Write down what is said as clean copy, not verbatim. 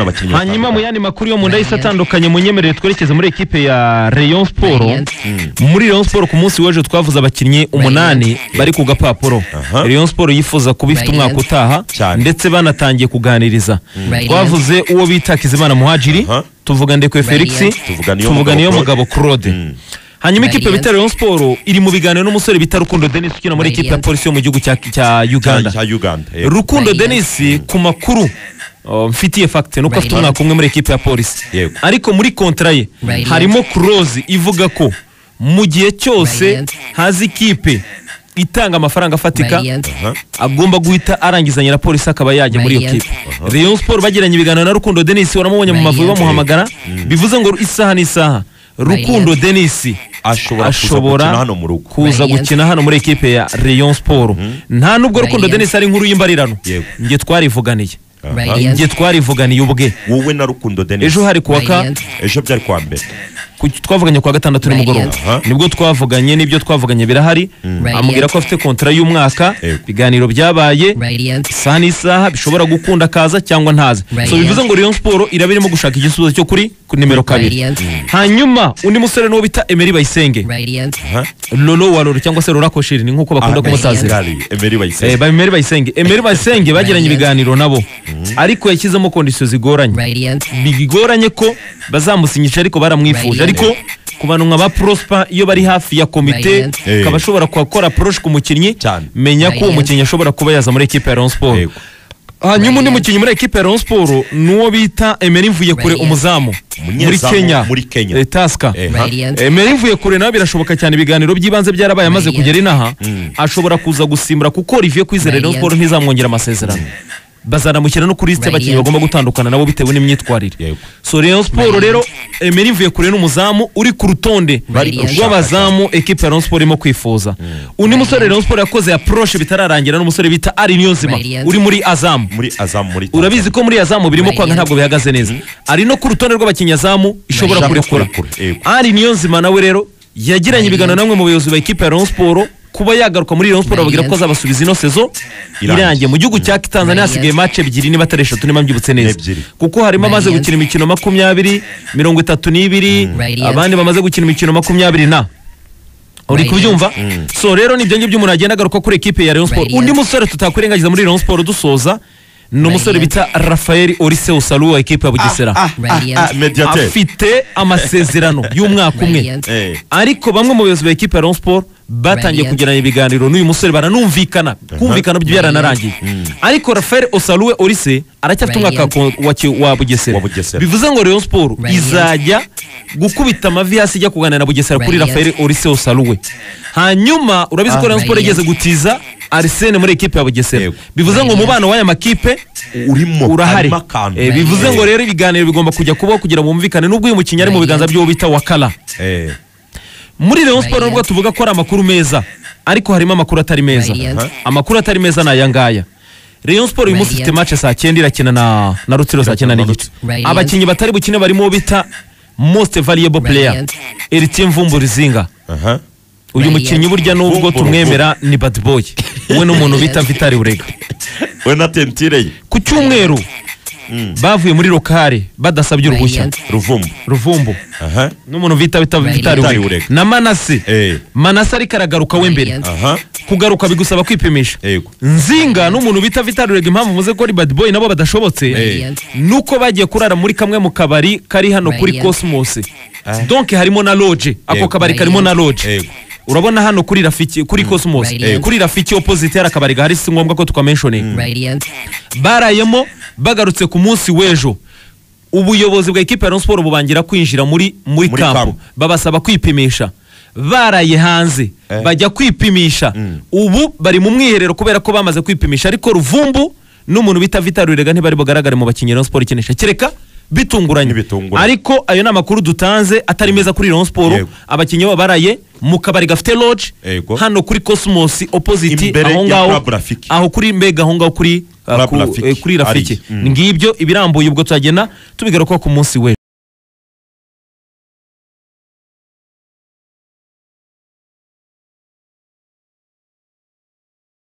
Abakinnyi. Hanyuma mu yandi makuru yo mu ndahise atandukanye, munyemerere twerekeze muri ekipe ya Rayon Sport. Muri Rayon Sport, ku munsi w'ejo twavuze abakinnyi umunani bari ku gapapuro Rayon Sport yifuza kuba ifite umwaka utaha, ndetse banatangiye kuganiriza. Twavuze uwo bita Kizimana Muhajiri, tuvuga Ndekwe Felix, tuvuga Niyo tuvuga Niyo Mugabo Mugabo Claude. Hanyuma ikipe bita Rayon Sport iri mu biganiro n'umusore bita Rukundo Denis ukina muri ekipe ya Polisi yo mu gihugu cya Uganda. Cya Uganda, yego. Rukundo Denis, ku makuru mfitiye fact, nuko afite umwaka umwe muri ekipe ya Polisi, ariko muri contrat ye harimo clause ivuga ko mu gihe cyose haza ikipe itanga amafaranga afatika, agomba guhita arangizanya na Polisi akaba yajya muri iyo kipe. Rayon Sport bagiranye ibiganiro na Rukundo Denis, waramubonye mu Mavubi bamuhamagara. Bivuze ngo isaha n'isaha Rukundo Denis ashobora kuza ashobora gukina hano mu rugo, kuza gukina hano muri ekipe ya Rayon Sport. Nta nubwo Rukundo Denis ari inkuru y'imbarirano, njye twarivuganiye, njye twarivuganiye ubwe. Wowe na Rukundo Denis? Ejo hari kuwa ka Ejo byari kuwa mbere. Twavuganye kuwa gatandatu nimugoroba. Nibwo twavuganye, n'ibyo twavuganye birahari. Amubwira ko afite contrat y'umwaka. Ibiganiro byabaye, isaha n'isaha bishobora gukunda akaza cyangwa ntaze. So bivuze ngo Rayon Sport iraba irimo gushaka igisubizo cyo kuri ku nimero 2. Hanyuma undi musore n'uwo bita Emery Bayisenge, Lolo wa Lolo cyangwa se Lola Koshiri, ni nk'uko bakunda kumutazira. Kigali, Emery Bayisenge. Ba Emery Bayisenge, Emery Bayisenge bagiranye ibiganiro nabo, ariko yashyizemo condition zigoranye, bigoranye ko bazamusinyisha, ariko baramwifuje. Ariko ku bantu nka ba Prosper, iyo bari hafi ya komite, akaba ashobora gukora approche ku mukinnyi, menya ko uwo mukinnyi ashobora kuba yaza muri ekipe ya Rayon Sport. Hanyuma undi mukinnyi muri ekipe ya Rayon Sport ni uwo bita Emery Mvuyekure, umuzamu muri Umunyezamu Kenya, muri Kenya. Tusker. Emery Mvuyekure nawe birashoboka cyane, ibiganiro by'ibanze byarabaye, amaze kugera inaha, ashobora kuza gusimbura kuko Olivier Kwizera, Rayon Sport ntizamwongera amasezerano, bazanamushyira no kuri liste y'abakinnyi bagomba gutandukana nabo bitewe n'imyitwarire. So Rayon Sport rero, Emery Mvuyekure n'umuzamu uri ku rutonde Bari gushaka. rw'abazamu ekipe ya Rayon Sport irimo kwifuza. Undi musore Rayon Sport yakoze approche bitararangira n'umusore bita Ari Niyonzima uri muri Azam. Muri Azam, muri Urabizi ko muri Azamu birimo kwanga, ntabwo bihagaze neza. Ari no ku rutonde rw'abakinnyi Azamu ishobora Ishaka kurekura. kurekura, yego. Ari Niyonzima nawe rero yagiranye ibiganiro na bamwe mu bayobozi ba ekipe ya Rayon Sport kuba yagaruka muri Rayon Sport, bababwira ko azabasubiza ino saison irangiye. Irangiye. Mu gihugu cya Tanzania hasigaye match ebyiri niba atari eshatu, niba mbyibutse neza, Ebyiri. kuko harimo amaze gukina imikino 20, 32, abandi bamaze gukina imikino 20 na uri kubyumva. So rero nibyo ngibyo umuntu agenda agaruka kuri ekipe ya Rayon Sport. Undi musore tutakwirengagiza muri Rayon Sport dusoza ni umusore bita Rafael Orise Osalu wa ekipe ya Bugesera. Mediateur. Afite amasezerano y'umwaka umwe, ariko bamwe mu bayobozi ba ekipe ya Rayon Sport batangiye kugirana ibiganiro n'uyu musore, baranumvikana, kumvikana byo byaranarangiye, ariko Rafael Osaluwe Orise aracyafite umwaka wa Bugesera. Wa Bugesera. Bivuze ngo Rayon Sport izajya gukubita amavi hasi ijya kuganira na Bugesera kuri Rafael Orise Osaluwe. Hanyuma urabizi ko Rayon Sport igeze gutiza Arsene muri ekipe ya Bugesera. Bivuze ngo umubano w'aya makipe urimo urahari. Harimo akantu. Bivuze ngo rero ibiganiro bigomba kujya kubaho kugira ngo bumvikane, nubwo uyu mukinnyi ari mu biganza by'uwo bita Wakala. Muri Rayon Sport, nubwo tuvuga ko ari amakuru meza, ariko harimo amakuru atari meza. Amakuru atari meza ni aya ngaya: Rayon Sport uyu munsi ifite match saa 9, irakina na Rutsiro saa 9:30. Abakinnyi batari bukine barimo uwo bita most valuable player, Eritier Mvumburizinga. Uyu mukinnyi burya nubwo Mvumburu, tumwemera ni bad boy, we n'umuntu bita Vitali Urega. We na tentire ye. Ku cyumweru bavuye muri local badasabye uruhushya. Ruvumbu. Ruvumbu n'umuntu bita Vitali Vitali Urega Urega. na Manase. Manase ariko aragaruka we mbere, kugaruka bigusaba kwipimisha. Nzinga n'umuntu bita Vitali Urega, impamvu muze ko ari bad boy nabo badashobotse, nuko bagiye kurara muri kamwe mu kabari kari hano kuri Cosmos. Donc harimo na lodge, ako kabari karimo na lodge. Urabona hano kuri Rafiki, kuri Cosmos, kuri Rafiki opposite hari akabari gahari, si ngombwa ko tukamentioning. Barayemo, bagarutse ku munsi w'ejo, ubuyobozi bwa ekipe ya Rayon Sport bubangira kwinjira muri Muri camp, camp. babasaba kwipimisha. Baraye hanze, bajya kwipimisha, ubu bari mu mwiherero kubera ko bamaze kwipimisha. Ariko Ruvumbu n'umuntu bita Vital Rurega ntibari bugaragare mu bakinnyi Rayon Sport ikinisha, kereka bitunguranye. Ntibitunguranye. Ariko ayo ni amakuru dutanze atari meza kuri Rayon Sport. Abakinnyi babo baraye mu kabari gafite lodge hano kuri Cosmos opposite, Imbere aho ya ngaho, Club Rafiki. aho kuri mbega aho ngaho kuri Club Rafiki. kuri Rafiki. Ari. Ngibyo ibirambuye, ubwo tuzagenda tubigarukaho ku munsi w'ejo.